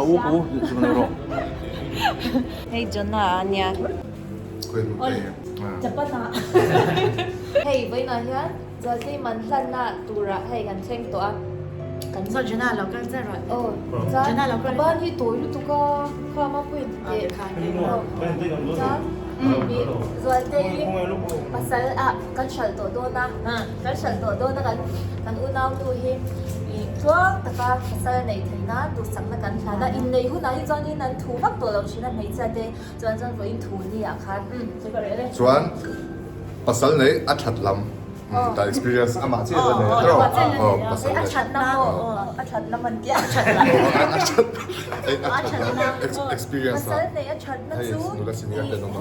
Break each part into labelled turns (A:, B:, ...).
A: Ka u ka u chu nei rawh.
B: Hei Jonah a nia. Japan ah. Hei vawiinah hian Zualtei man hlanna turah hei kan thleng tawh a. Kan
C: Chuan Jonah lo kal zel rawh.
B: Aw chuan ka ban hi tawi lutuk a kha mapuiin ti teh. Chuan Zualtei pasal ah kan hralh tawh dawn a. Kan hralh tawh dawn a kan kan unaunu hi ih tluang taka pasal a neih theih nan duhsakna kan hlan a, inneih hunah hi chuanin an thu vak tawh lo thin a hmeichhia te chuan chuan vawiin thu ni ah khan umm chu ka rel e.
D: Chuan pasal neih a that lam ta experience amah chiah la nei a tawh aw pasal
B: a that na pawh a that na man tia a that
D: lam a that lam experience
B: pasal neih a that na chu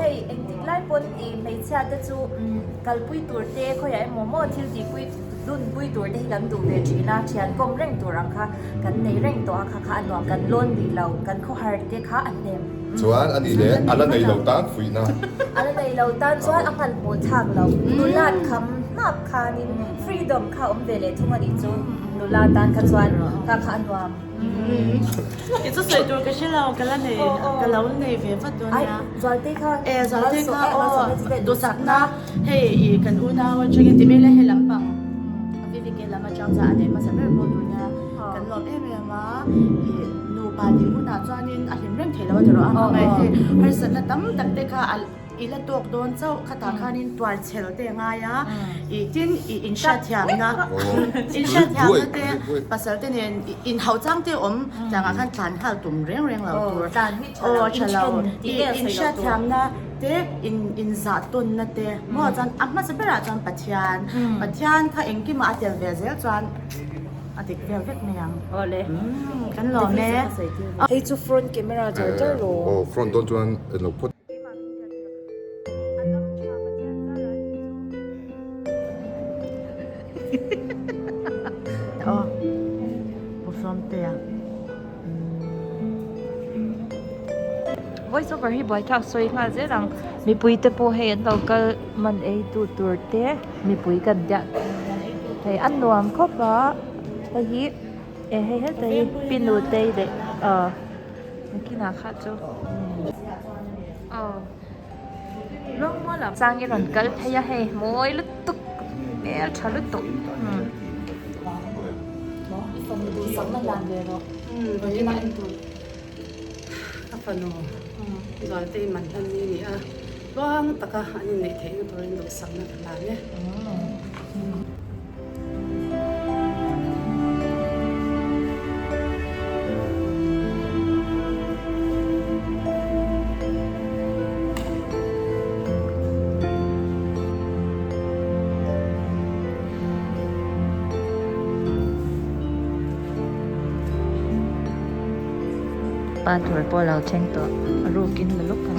B: hei engtik lai pawn ih hmeichhia te chu umm kalpui tur te khawiah emaw maw thil tihpui dunpui tur te hi kan duh ve thin a thian kawm reng tur ang kha kan nei reng tawh a kha kha a nuam kan lawn rih lo kan khawhar te kha a hnem.
D: Chuan a nih leh a la nei lo tan fuihna.
B: A la nei lo tan chuan a hman hmuh thlak lo nulat kham hnap khanin freedom kha a awm ve leh thung a nih chu nula tan kha chuan kha kha a nuam.
C: I chu sawi tur ka hre lo, ka la nei, ka lo nei ve vat dawn nia.
B: Zualtei kha,
C: e Zualtei kha aw duhsakna hei i kan unau atangin ti mai la he lampang Vivike lam atang chuan a nei hmasa ber pawh tur nia kan lawm em em a, i nupa ding hunah chuanin a hlim reng thei lo a ti rawh a, hmangaih hei harsatna tam tak te kha a. I la tawk dawn chauh khatah khanin tuar chhel te a ngai a, ih tin ih inhriatthiamna inhriatthiamna te pasal te nen inhauh chang te awm tlangah khan tlan nghal tum reng reng lo tur aw tha lo ih inhriatthiamna te in inzah tawnna te maw chuan a hmasa berah chuan Pathian Pathian kha engkimah a tel ve zel chuan a dik vel vek mai ang kan lawm e.
B: Hei chu front camera char char lo.
D: Aw front dawn chuan englo phawt.
B: Voice over hi buaithlak sawi nghal zel ang mipui te pawh hei an lo kal man ei tu tur te mipui kan diah hei a nuam khawp a hei hi eh hei hetah hi pi nutei leh ah. Nakinah kha chu aw rawngmual ah chang i rawn kal phei a hei mawi lutuk hmel tha lutuk i fanu duhsakna hlan ve rawh nakinah en tur
E: ka fanu Zualtei man hlan ni a ni a tluang taka an inneih theihna turin duhsakna ka hlan e.
B: Pa tur pawh lo thleng tawh a rukin la lawk ang.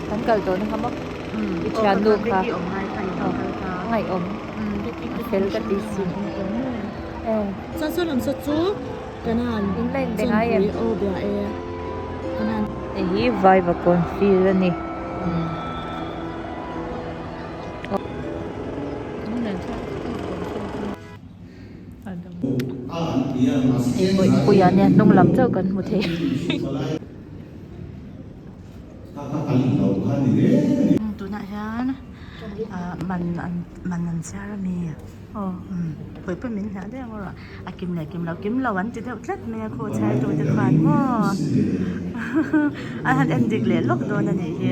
B: Kan kal tawh na kha maw i thiannu kha ngaihawm fel ka ti si in la inbe ngai em hei hi vaivakawn field a ni. Puia nia hnung lam chauh kan hmu thei.
C: Tunah hian man an man an chhiar a mi aw pui pui min hliah deuh erawh a kim leh kim lo kim lo an ti deuh tlat mai a khaw chhiar tu te khan maw an han en dik leh lawk dawn a nih hi.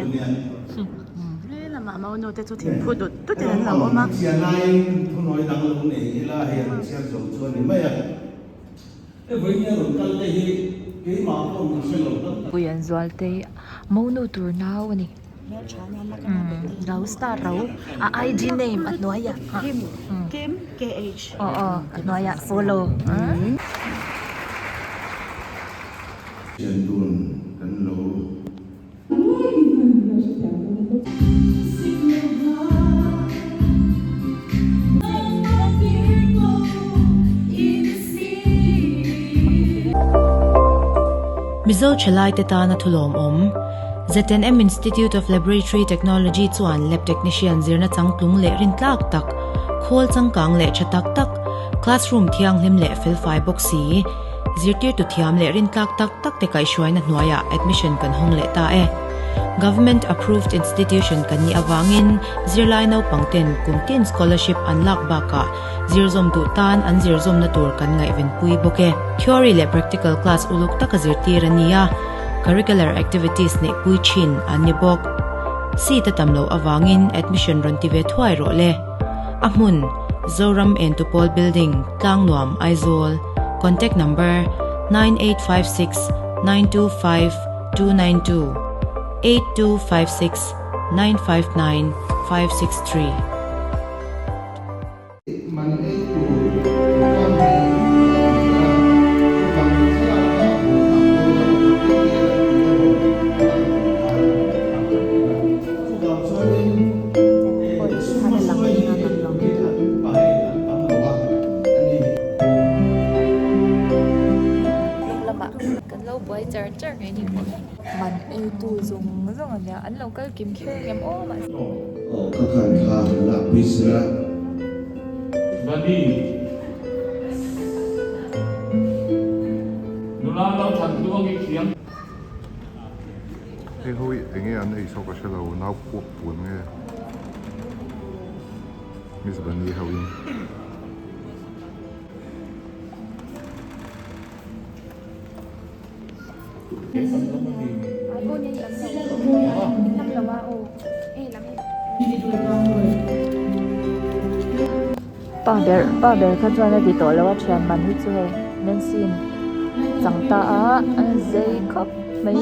C: Lamah maunu te chu thingphu dut dut in an lo awm a.
B: Puian Zualtei maunu tur nau a ni. Lo star ro a IG name a hnuaiah
C: Kim Kim KH
B: aw aw a hnuaiah follow.
A: Thian dun kan lo.
F: Mizo Thalaite tana thulawmawm, ZNM Institute of Laboratory Technology chuan Lab Technician zirna changtlung leh rintlak tak, khawl changkang leh tha tak tak, classroom thianghlim leh felfai bawk si, Zirtirtu thiam leh rintlak tak tak te kaihhruaina hnuaiah admission kan hawng leh ta e. Government approved institution kan nih avangin zirlai naupang ten kum tin scholarship an lak bakah zirzawm duh tan an zirzawmna tur kan ngaihvenpui bawk e. Theory leh practical class uluk taka zirtir a ni a, curricular activities neihpui thin an ni bawk. Seat a tam loh avangin admission rawn ti ve thuai rawh le. A hmun, Zoram Entupawl Building, Tlangnuam, Aizawl, Contact number, 9856 925 292, 8256 959 563.
A: Man ei tur inkhawm hi a awm zel a, chuvang thlalak kha buaithlak dawn a enge a ti emaw a la tih khan a kan en a. Chuvang chuanin sum a hruai hi ei turin an pahin an tam lo a a ni.
B: Hnung lamah kan lo buai char char ngei ni pawh man ei tu zawng zawng a nia an lo kal kim kher ngem aw mahse.
A: Aw ka khan kha han lak pui sir a.
G: Bunny. Nula lo than hluang i thiam.
D: Hei ho hi enge an ei saw ka hre lo nau puak pun nge Miss Bunny ho in.
B: Pa ber pa ber kha chuan a ti tawh lo a thian man hi chu hei Nancy in chang ta a a zei khawp mai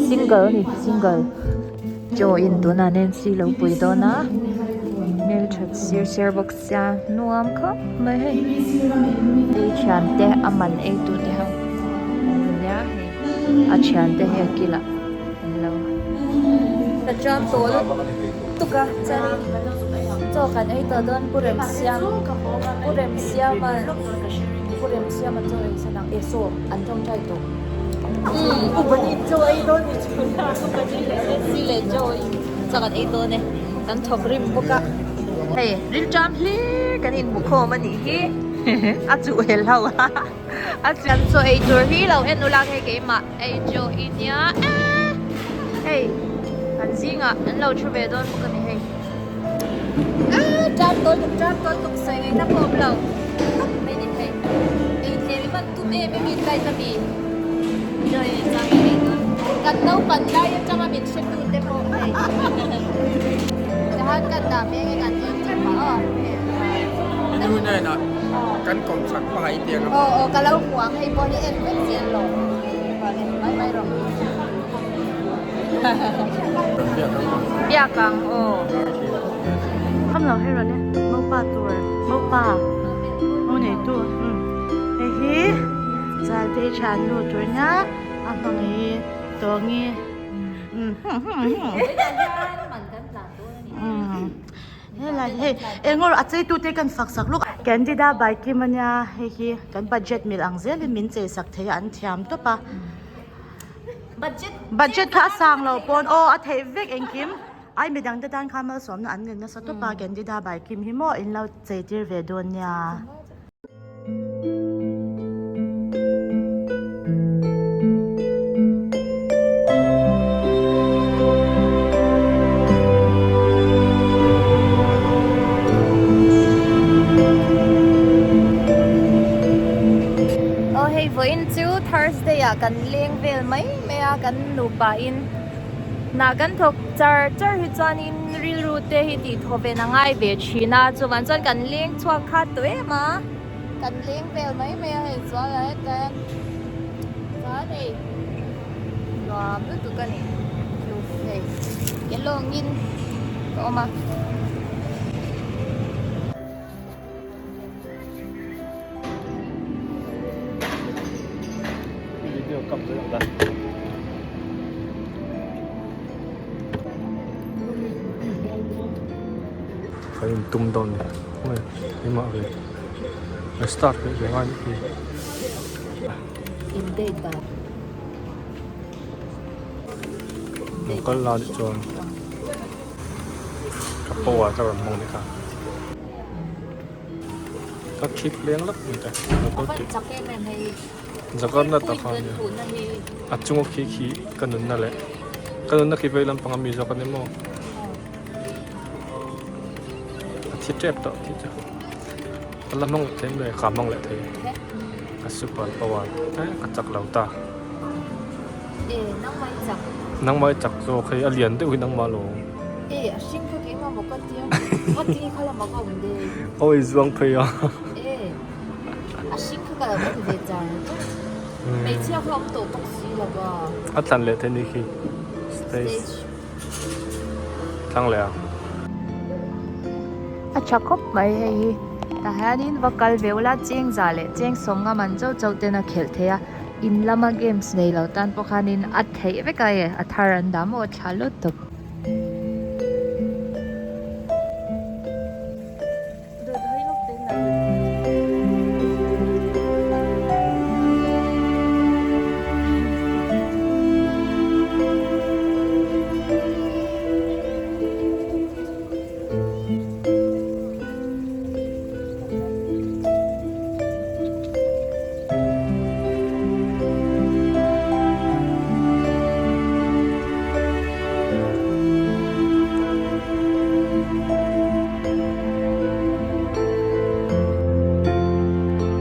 B: single a ni single chaw in tunah Nancy lo pui dawn a hmeltha sir ser bawk sia nuam khawp mai hei hei thian te a man ei tu te ho nia hei a thian te hi a kilah an lo tuk a chuanin chaw kan ei tawh dawn pu remsiam pu remsiama pu remsiama chaw ei san ang e saw an tawngtai tawh umm upani chaw ei dawn ni chhun a upani leh nancy leh chaw chaw kan ei dawn e kan thawk rim bawk a hei rilṭam hlir kan inhmu khawm a nih hi a chuh hel ho a a kan chaw ei tur hi lo en ula hei keimah ei chaw i nia hei kan zingah an lo thu ve dawn bawk a ni hei ah ṭam tawl tuk ṭam tawl tuk sawi ngaihna pawh awm lo tak mai ni hei ei tlem i hman tum em em i tlai ta mi chaw ei chang i ei dawn kan naupan lai atanga min hre tu te pawh hei tihan kan dah mek e kan en chep a aw
H: I nu hnenah kan kawm chak pa i tiang a.
B: Aw aw ka lo hmu ang hei pawh hi en vek chian lo. Vale mai mai rawh. Biak ang aw.
C: Kham lo hei rawn e mopa tur mopa mo nei tu umm hei hi Zalte thian nu tur nia a hmangaih i tawngi umm umm. Helai hei eng rawh a chei tute kan fak sak lawk a Candida by Kim ania hei hi kan budget mil ang zelin min chei sak thei a an thiam tawp a budget kha a sang lo pawn aw a theih vek engkim ai midang te tan khan malsawmna an ni nasa tawp a Candida by Kim hi maw in lo chei tir ve dawn nia.
B: Aw hei vawiin chu Thursday ah kan leng vel mai mai a kan nupa in hnah kan thawk char char hi chuanin rilru te hi tih thaw ven a ngai ve thin a chuvang chuan kan leng chhuak kha tawh em a kan leng vel mai mai a hei chuan a heta hian chuan hei nuam lutuk a ni. Hei ke lawngin ka awm a.
I: Kan in tum dawn ni oi engmah ve a start leh ve ngai hi.
B: In date dan.
I: Lo kal la nih chuan ka power ka rawn hmang nih kha. Ka khip leng lap mai ta motor tih Jagannath a kha ania a chunga khi khi ka nunna leh ka nunna khi vei lampang ami zawk ani maw a thi tep tawh tih chu ka la hmang leh thei mai ka hmang leh thei ka super power eh ka chak lo ta nangmah i chak zawk hei a lian deuh hi nangmah lo. Awi zuang phei a. A tlan leh thei ni khi stage tlang leh a.
B: A tha khawp mai hei hi tah hianin va kal ve ula cheng za leh cheng sawm nga man chauh chauh ten a khelh thei a in lama games nei lo tan pawh khanin a theih vek a e a thar an dah maw a thla lutuk.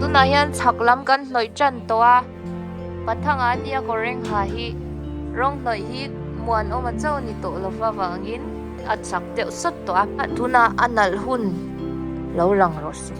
B: Tunah hian chhak lam kan hnawih tan tawh a pathanga nia kawr reng ha hi rawng hnawih hi muanawm a chauh a ni tawh lo avangin a chak deuh sawt tawh a tunah a nalh hun lo lang rawh se.